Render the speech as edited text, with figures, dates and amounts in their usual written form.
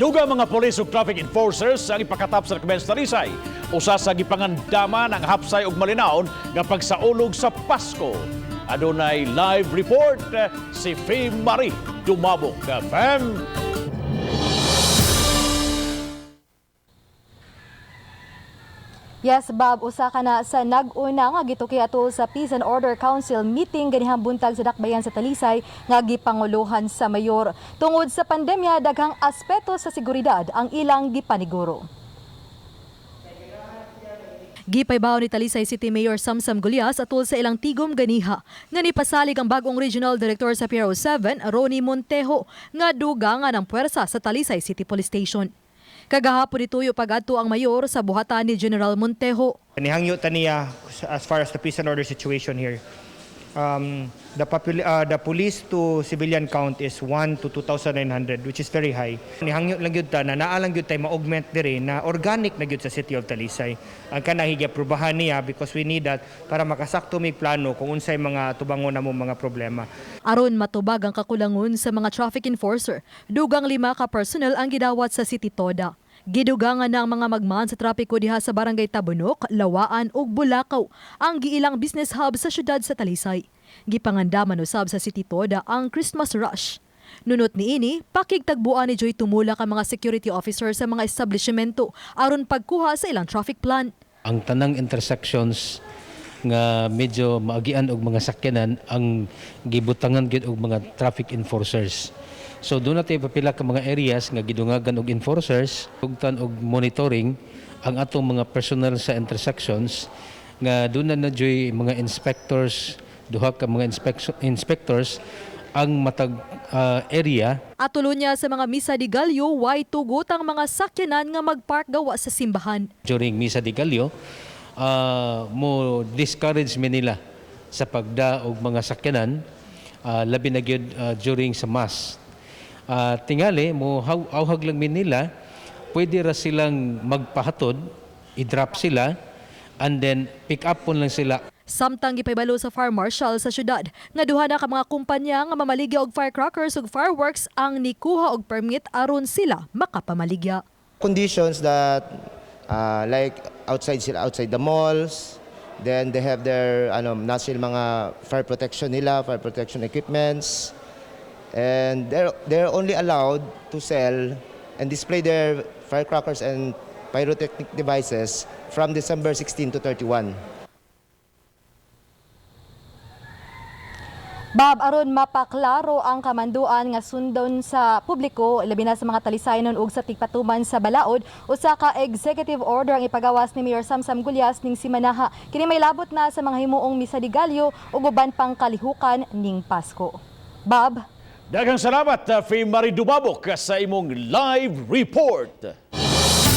Dugang mga polis ug traffic enforcers ang ipakatap sa Dakbayan sa Talisay. Usa sa gipangandaman ang hapsay ug malinawon nga pagsaulog sa Pasko. Adunay live report si Fee Marie Dumabok. Fem. Yes, Bob, usa ka na sa nag-una nga gituki ato sa Peace and Order Council meeting ganihang buntag sa Dakbayan sa Talisay nga gipanguluhan sa mayor. Tungod sa pandemya, daghang aspeto sa seguridad ang ilang gipaniguro. Gipaybaw ni Talisay City Mayor Samsam Gullas atol sa ilang tigom ganiha nga nipasalig ang bagong Regional Director sa PRO 7, Ronnie Montejo, nga dugangan ang puwersa sa Talisay City Police Station. Kagahapon nituyo pag-adto ang mayor sa buhatan ni General Montejo. Nihangyo ta niya as far as the peace and order situation here. The police to civilian count is 1 to 2,900, which is very high. Nihangyo lang gyud ta na naa lang gyud tay ma-augment diri na organic na gyud sa City of Talisay. Ang kanang giaprobahan niya because we need that para makasakto mig plano kung unsay mga tubangon namo mga problema. Aron matubag ang kakulangon sa mga traffic enforcer, dugang 5 ka personnel ang gidawat sa City Toda. Gidugangan na ang mga magman sa trapiko diha sa Barangay Tabunok, Lawaan ug Bulacau, ang giilang business hub sa syudad sa Talisay. Gipangandaman usab sa City Toda ang Christmas rush. Nunot niini, pakigtagbuan ni Joy tumulak ang mga security officer sa mga establishmento aron pagkuha sa ilang traffic plan. Ang tanang intersections nga medyo maagian og mga sakyanan ang gibutangan gyud og mga traffic enforcers. So duna tay pipila ka mga areas nga gidungagan og enforcers, ugtan og monitoring ang atong mga personnel sa intersections nga duna na joy mga inspectors, duha ka mga inspectors ang matag area. Atulo niya sa mga Misa de Gallo, way tugot ang mga sakyanan nga magpark gawa sa simbahan. During Misa de Gallo, mo discourage mi nila sa pagda og mga sakyanan, labi na gyud during sa mass. Tingali mo auhag lang mi nila, pwede ra silang magpahatod, i-drop sila and then pick up pon lang sila. Samtang gipaybalo sa Fire Marshal sa syudad nga duha na ka mga kumpanya nga mamaligya og firecrackers ug fireworks ang nikuha og permit aron sila makapamaligya. Conditions that like outside sila, outside the malls, then they have their ano national mga fire protection nila, fire protection equipments, and they're only allowed to sell and display their firecrackers and pyrotechnic devices from December 16 to 31. Bob, aron mapaklaro ang kamanduan nga sundon sa publiko, labi na sa mga talisaynon ug sa tigpatuman sa balaod, usa ka executive order ang ipagawas ni Mayor Samsam Gullas ning simanaha. Kini may labot na sa mga himuong Misa de Gallo ug uban pang kalihukan ning Pasko. Bob? Daghang salamat, Fee Marie Dumabok, sa imong live report.